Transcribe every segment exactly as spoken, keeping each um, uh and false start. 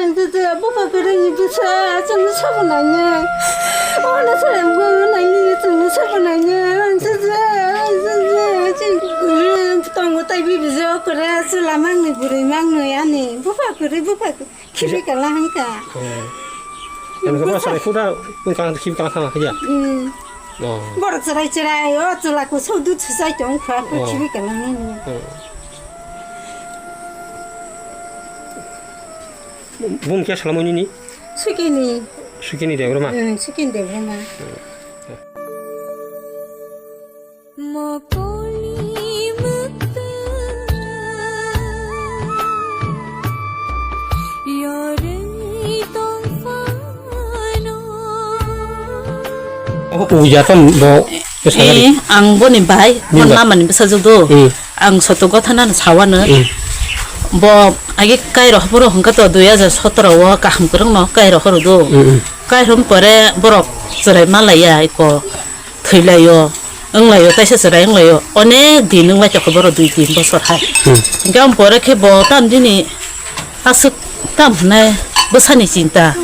Ang tete bupha kwrwini bwsa chwngno sabo nainai. Ono se ang bo nainai chwngno sabo nainai. Ang tete, ang tete, chwng kwrwi tongo tai bibijao kwrwi chwla mangni bwrwi mangni ani. Bupha kwrwi bupha kwrwi khibi kala hangka. Ang khe bwsa rai khuda wng kang khibi kala khama khiya. Hmm. Oh. Borok chwrai chwrai o chwla kusuk dud swsai tong kha, oh, khibi kala hangka. Oh. Bum khe salamo nini? Sukini. Sukini Debbarma? Hmm, Sukini Debbarma. Oh, uya tam bo. Eh, ang boni bai, boni bai. Mamani bwsajwk do. Hmm. Ang soto gotha nang sawano. Hmm. Bo agi kairo haporo hwnkha to dui hajar sotoro o kaham kwrwngno kairo horo do. Hmm, hmm. Kairo pore borok chwrai malaiya iko thwilaio, wnglaio, taisa chwrai wnglaio. Onek din wngbai tongkha borok dui tin bosor hai. Hmm. Hwnkhe ang pore khe bo tam dini aswk tam hwnai bwsani chinta.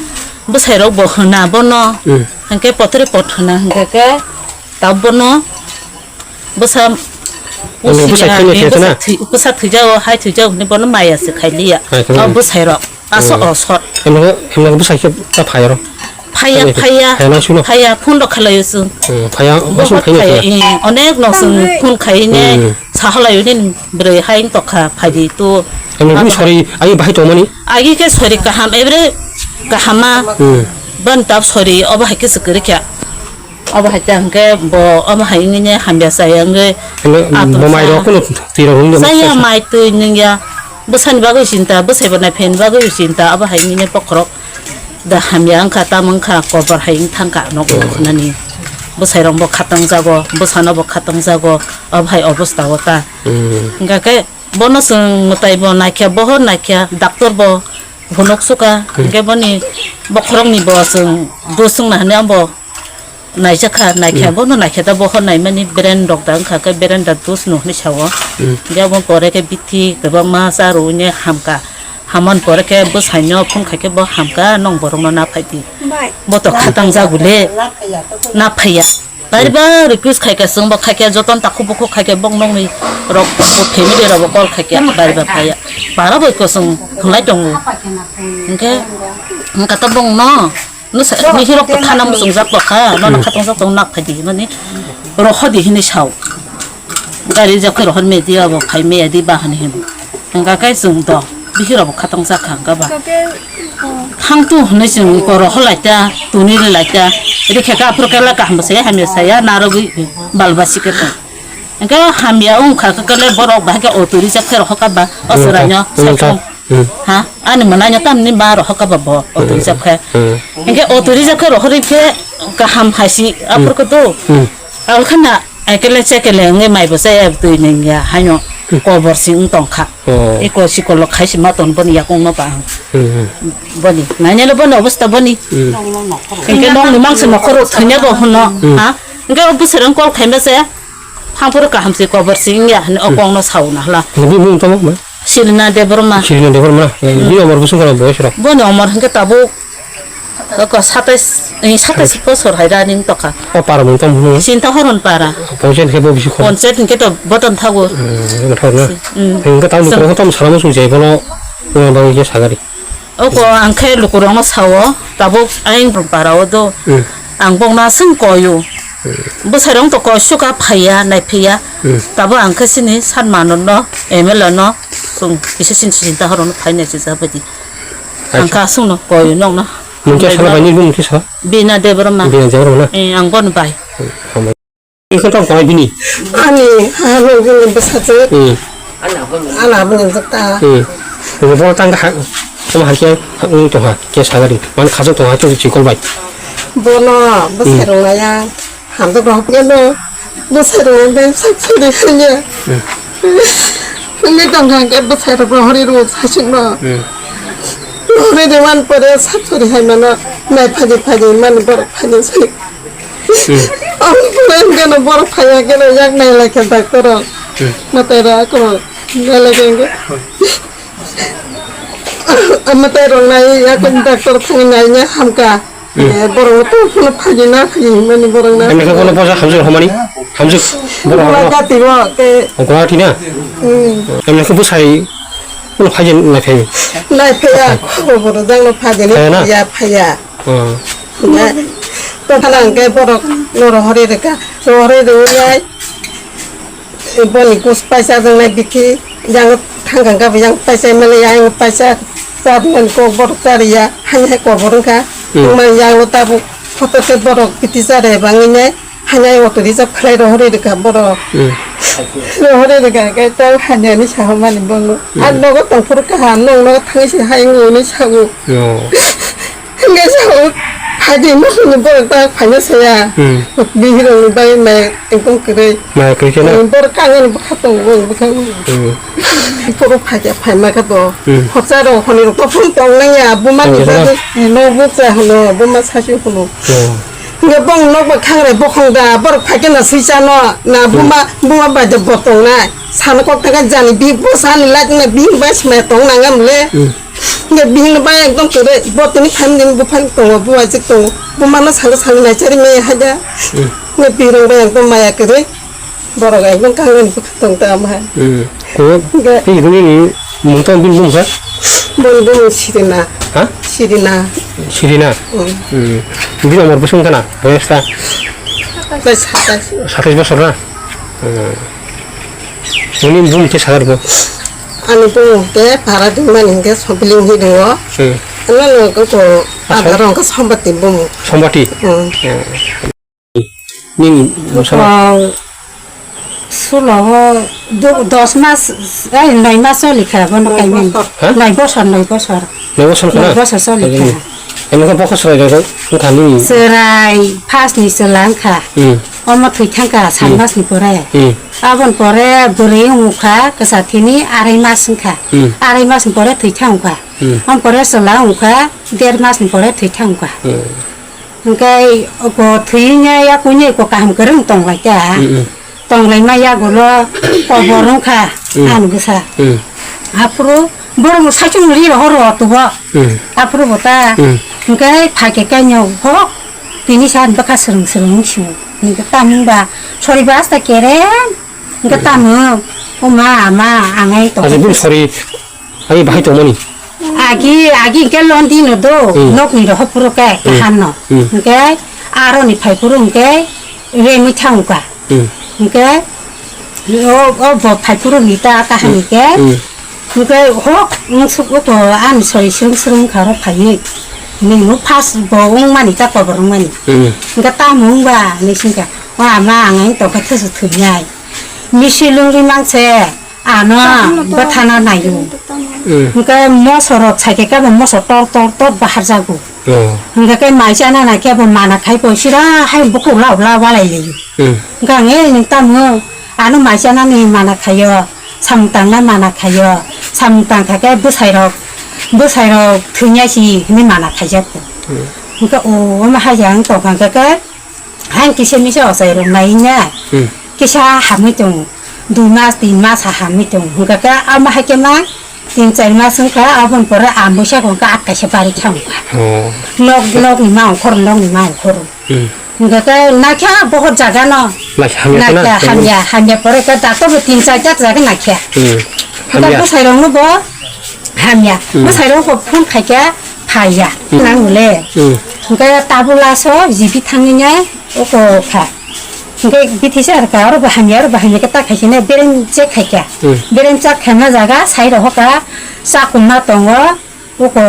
Bwsairok bo hwna bono. Hmm. Hwnkhe potre pot hwna hwnkhe khe tabuk bono bwsa. Ano bwsa usia, thwina bini khe bwsa na? Thwi-, bwsa thwijago, hai thwijago hinwi bono maya se khailiya. Hai, thwi. O bwsairok, aso, hmm, osor. Hemla, hemla bwsa khe ta phai oro. Phaiya, phaiya, phaiya, phaiya nang suno. Phaiya, phone rok khalaio chwng. Hmm, phaiya, bohor phaiya, phaiya, eh, onek no chwng phone khaine, hmm, sahalaio nini bwrwi hai wng tokha, phaidi to. Hemla bini sori, ai bahai tongmani? Agi khe sori kaham, ebre kahama, hmm, ban tap sori, obo hai khe se kwrwi kha. Obo hai ta hwnkhe bo omo hai wngwi hamya chaya wngwi. Hwnwi atung bo mai sa. Rok kunu twi rok wngwi chaya sa. Mai twi nungya. Bwsani bagwi chinta, bwsai bo nai phaini bagwi chinta, obo hai wngwi bokhorok da hamya wngkha, tamo wngkha, kobor hai wng thangkha, nok, hmm, khwnani. Bwsai rok bo khatang jago, bwsano bo khatang jago, obo hai obostha o ta. Hmm. Hwnkha khe bono chwng mwtai bo naikha, bohor naikha, doctor bo phunuk suka, hmm, hwnkhe boni bokhorokni bo chwng dos wngna hwnwi abo naijakha, naikha, hmm, bono naikhe da bohor naimani brain rok da wngkha khe brain da dos no hinwi sao. Hmm. Hwnkhe abo pore khe bithi kwbangma cha rwui hamkha. Hamani pore khe bwsaino phone khaikhe bo hamkha, nong borokno na phaidi. Bai. Bo to khatang jagule na phaiya. Bari ba request khaikha chwngbo khaikha jotono takhuk bukhuk khaikha bok nokni rok bo family rok bo call khaikha bari ba phaiya. Bara bai kosong hwnlai tongo. Hwnkhe hwnkha ta bongno. Nwsa, nihirok to thana muchungjak tongkha, nono khatongjak tong nak phaidi hinmani, rohordi hinwi sao. Gari rijak khe rohor media bo phai meya di ba hinwi hino. Hwnkha khe chwng do, bihirok bo khatongjak kha hwnkha ba. Thang tu hinwi chwng iko rohor lai ta, tuni lai ta, rikhe khe aphuru khe la kaham bo saya, hamya saya, narwgwi bal basi khe tong. Hwnkhe hamya wngkha khe kele borok bahai khe auto rijak khe rohor kha ba, o chwraino, hmm, saikung. Hmm. Ha? Ani mwnaino tamni ma rohor kha ba bo, auto rijak khe. Hmm. Hwnkhe auto rijak khe rohorwi khe kaham hai si, hmm, aphuru khe do. Hmm. Aphuru khe na ekele chekele wngwi mai bo chaya twi nungya haino, hmm, kobor si wng tongkha. Oh. Iko sikolo khai si ma ton boni yakungno ba ang. Hmm, hmm. Boni, nainelo boni obostha boni. Hmm. Hwnkhe nokni mangsa nokhoro thwina bo hwno, hmm, ha? Hwnkhe o bwsarang call khaima se. Hangphuru kaham se kobor se wngya hinwi o, hmm, kokno sauna hwla. Bini mung tamo ma? Sirina Debbarma. Sirina Debbarma. Eh, hmm, bini omor bwswk kono boyes rok? Boni omor hwnkhe tabuk, oko satais, eh, satais bosor hai running tokha. O para mung tamo hwnwi? Sinta Horon para. Ponchayat hwnkhe bo bisi khoro? Ponchayat hwnkhe to boton thago. Hmm, boton thago na? Hmm. Hwnkhe tamo, tamo salamo sung jai bono, bono bagwi je sagari. Oko ang khe lukurokno sao, tabuk ayang rok para o do. Hmm. Ang bokno aswng koi o. Hmm. Bwsarok to koi suka phaiya, naiphaiya. Hmm. Tabuk ang khe chini sanmano no, M L A no, chwng kisa chini chinta horo no phai nai sijak bai di. Ang khe aswk no koi o nokno. Mungsa sala bai ni mungsa sa? Bina Debbarma. Bina Debbarma na? Eh, ang bono bai. Hmm. Ikhe tong tong bini. Ani ha nung bini bwsajwk. Hmm. Ana bini jwk ta. Hmm. Bo tang ha, tamo hai khe wng tong ha, khe sagari. Man khajak tong ha, to chikol bai. Bono bwsai rung laya. Hamjak rok khe no. Bwsai rung bai sak sari hanya. Hmm. Wngwi tong kha khe bwsai rok rohori rung sasik no. Hmm. Rohori de man pore sak sari hai mano. Nai phaji phaji man borok phaji sai. Hmm. Ang pura gana borok phaiya gana yak nai lai khe doctor rok. Hmm. Matai ra ko nai lai khe. Ama tai rok nai, ya kon doctor thang nai nya hamka. Hmm. Eh, borok no to phone phagi na phagi mani borok na. Emne ko kono posa hamjak homani? Hamjak borok Buma no. Gati bo ke. Guwahati na? Hmm. Emne ko bwsai kono phagi na phai. Nai phaya, khobor jang no phagi ni Phaya na? Phaya, phaya. Hmm. Na, to phalang ke borok no rohori reka, rohori reka. Boni kus paisa wngnai bikhi, yang thangkang kha, yang paisa mele, yang paisa chadinani kok borok chariya, hani hai kobor wngkha. Hmm. Wngmani yang lo tabuk photo se borok biti chare bangwi nai, hani hai auto reserve khlai rohorwi rwkha borok. Hmm. Rohorwi rwkha khe tei hani ani saha mani bono. Hmm. Ang nogo tongphuru kaham, nong nogo thangwi se hai wngwi sago. Yo. Hingke sa o, hagi masukni borok ta phaina saya. Hmm. Bihirokni bagwi maya ekdom kwrwi. Maya kwrwi khe na? Hmm, borok kangani bwkha tongo, bwkha. Hmm. Borok phaikha, phaima khe to. Hmm. Khorcha rok hwnwi rok to phone tong nang ya, buma ni bagwi, eh, no bukcha hwno, buma sasu hwno. Hmm. Hingke bong nok ba khangrai bokhong da, borok phaikhe na sui chano, na buma, buma bai de bo tong nai. Sano kok ta jani bi bo sani light na bi bai smai tong nang am le. Hmm. Hingke bihikno bai ekdom kwrwi, bo tini phan din buphang tongo, bubaijwk tongo, bumano salo salo naicharwi maya haida. Hmm. Hingke birong bai ekdom maya kwrwi, borok ekdom kangni bwkha tong tamo hai. Hmm. Ko, hingke tei hwnwi ni mung tang bini bumung kha? Boni bumung Sirina. Ha? Sirina. Sirina? Hmm. Hmm. Bini umor bwswng khana? Boyos ta? Satais, satais. Satais bosor na? Hmm. Nini bumung khe sadar bo? Ani bumung khe para dingmani hingke sompiling hi ringo. Hmm. Ano no ko ko Asal? Adaro hingke sombati bumung. Sombati? Hmm. Hmm. Nini bosor? Ko sulo ho do-, dos mas, ai, noi mas oli kha bono kaimen. Noi bosor. Ha? Noi bosor, noi bosor. Noi bosor kha na? Noi bosor soli kha. Eno khe bokha chwrai rok wngkha nini? Chwrai first ni chwla wngkha. Hmm. Omo thwi thangkha sat Hmm. mas ni pore. Hmm. Aboni pore bwrwi wngkha kwchar thini arai mas wngkha. Hmm. Arai mas ni pore thwi thangkha. Hmm. Aboni pore chwla wngkha der mas ni pore thwi thangkha. Hmm. Hingke oko thwi wngya yakung ya oko kaham kwrwng tonglaikha. Hmm, hmm. Tonglaima yagulo kobor wngkha Hmm. ang bwsa. Hmm. Aphuru borok no saichung ri rohor ro tubo. Hmm. Aphuru bo ta Hmm. hingke phaikhe kainwi hok tini sa bwkha swrwng swrwng wngsi o. Hingke tamni ba sori ba asta kerem hingke Hmm. tamo o ma ama angai to. Aji bini sori Ai bahai tongmani. Agi, agi hingke londi no do, Hmm. nokni rohor phuru khe Hmm. kaham no. Hmm. Hingke aroni phai phuru hingke remwi thangkha. Hmm. Hingke o, o bo phai phuru ni ta kaham Hmm. hingke. Hmm. Hingke hok wngsuk uko ani sori srwng srwng kha oro phaiwi. Nini no first bo wngmani ta kobor wngmani. Hmm. Hingke tamo wngba ni singkha. O ama ang ang tongkha thusu thumnai. Misi lungri mangse. Ano bwthana naio. Hmm. Hingke moso rok saikhe kebo moso tor tor tor baharjago. Oh. Hingke khe mai chana naikhe bo mana khai bo sira hai bukhuk lao lao walai laio. Hmm. Hingke ang e nung tamo ano mai chana ni mana khaio, samung tangna mana khaio, samung tang kha khe bwsai rok, bwsai rok thwinai si hinui mana khaijak. Hmm. Hingke o omo hai jang tong kha khe. Hain kisa misa ochai rok nai na. Hmm. Kisa hamwi tongo. Dui mas, tin mas ha hamwi tongo. Hingka khe amo hai khe ma tin char mas wngkha, aboni pore ang bwsakhe hingka at kaisa bari thangkha. Oh. Nok, nok ni ma ongkhor, nok ni ma ongkhor. Hmm. Hingka khe nakha bohot jaga no. Nakha hamya khana? Nakha hamya, hamya pore khe doctor bo tin char ta jaga nakha. Hmm. Hingka hamya. Bwsai rok no bo Hamya. Hmm. Bwsai rok phone khaikha phaiya. Hmm. Nang le. Hmm. Hingke tabula so jibi thangwi nai oko kha. Hingke bithi sa rwkha, oro bo hamya, oro bo hamya khe ta khaisine bereng check khaikha. Hmm. Bereng check khaima jaga sai rohoka chakhumma tongo, oko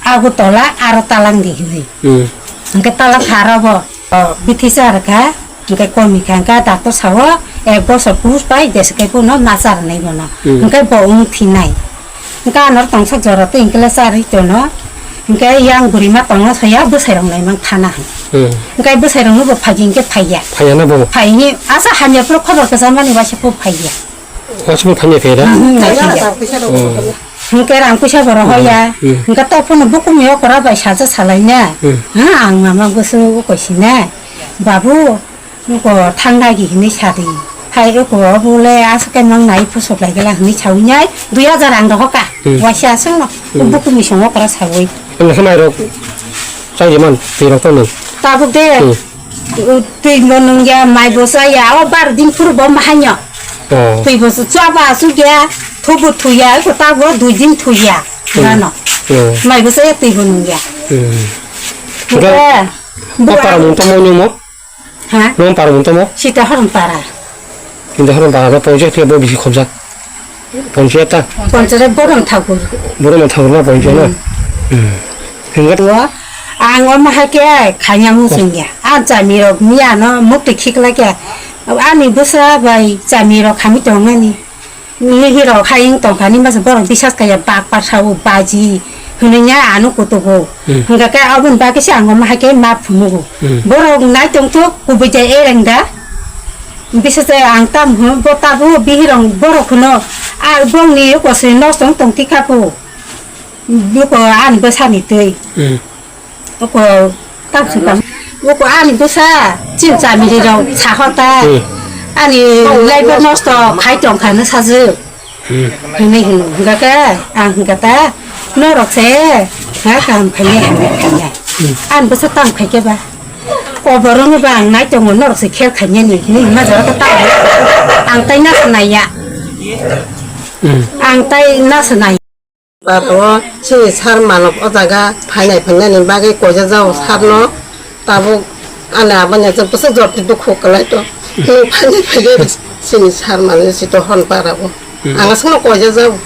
Agartala aro talang di hinwi. Hmm. Hingke talang kha aro bo. O, bithi cha rwkha, hingke komi kha, hingke doctor sao, ek bosor pus pai, desi kai phano ma cha rwnai bono. Hmm. Hingke bo wng thinai. Hingke anor tongsa jora tei hingke le cha rwi tono. Hingke yang bwrwi ma tongna soya, bwsai rok nai mang thana hai. Hmm. Hingke bwsai rok no bo phaidi hingke phaiya. Phaiya na bo? Phai ni, asa hamya phuru khobor kwcham mani waisa phuru phaiya. Waisa phuru phaiya phai da? Hmm, phaiya. Hmm. Hingke rang puisa bo rohoya. Hmm. Hingke to phano bukum yo kora bai saja salai na. Hmm. Ha, ang mama goso ko sina. Babu, ko thang nai di hinui sadi. Hai ko bole asake mang nai pusok lai gela hinui sawi nai. Dui hajar ang rohoka. Hmm. Waisa asung no. Hmm. Buku misong okra sawi. Ano samai rok chai man, twi rok tong. Tabuk de. Hmm. Twi mo nungya, mai bo saya, o bar din phuru bo mahanyo. Oh. Twi bo chwa ba su gya, thubu thuya, ko ta bo dui din thuya. Hmm. Rano. Hmm. Mai bo saya twi bo nungya. Hmm. Enggak. Apa ramun tomo nyumo? Ha? Nong para mung tamo? Sita Horom para. Sita Horom para, ba ponchayat khe bo bisi khobjak. Ponchayat ta? Ponchayat Borom Thakur. Borom Thakur na ponchayat na? Hmm. Hmm. Hingga Wo, ang o maha khe khanya mung singya. Ang chami rok miya no mukti khikla khe. Ani bwsa bai chami rok khami tongmani. Ni hiro hai wng tongkha, ni masa borok bisas kaiya bak parsa o baji hwnwi ya ano kutugo. Hmm. Hwnkha khe aboni bagwi se ang omo hai khe ma phumugo. Hmm. Borok nai tongthok kubui ja ereng da. Bisas ang tam hwn bo tabo bihirong borok hwno a bongni kosoi nosto wng tong tikha po. Biko ani bwsani twi. Hmm. Oko tamsukam. Oko ani bwsa chin chamiri rok sahota. Hmm. Ani laibo nosto khai tongkha no sajwk. Hmm. Hinwi hino. Hingkha khe ang hingkha ta norok se ha kaham khainai hamya khainai. Hmm. Ani bwsa tam khaikhe ba. Koborokno ba ang nai tongo norok se khel khainani hinwi hima jora khe tam. Ang tai na sanai ya. Hmm. Ang tai na sanai. Tato chini sar manok o jaga phainai phainani bagwi koijajago sarno, tabuk ani aboni aswk bwswk jotni dukhu kwlai to. Nwng phainai phaiwi chini sar manwi sito hwn para o. Hmm. Ang aswkno koijajago.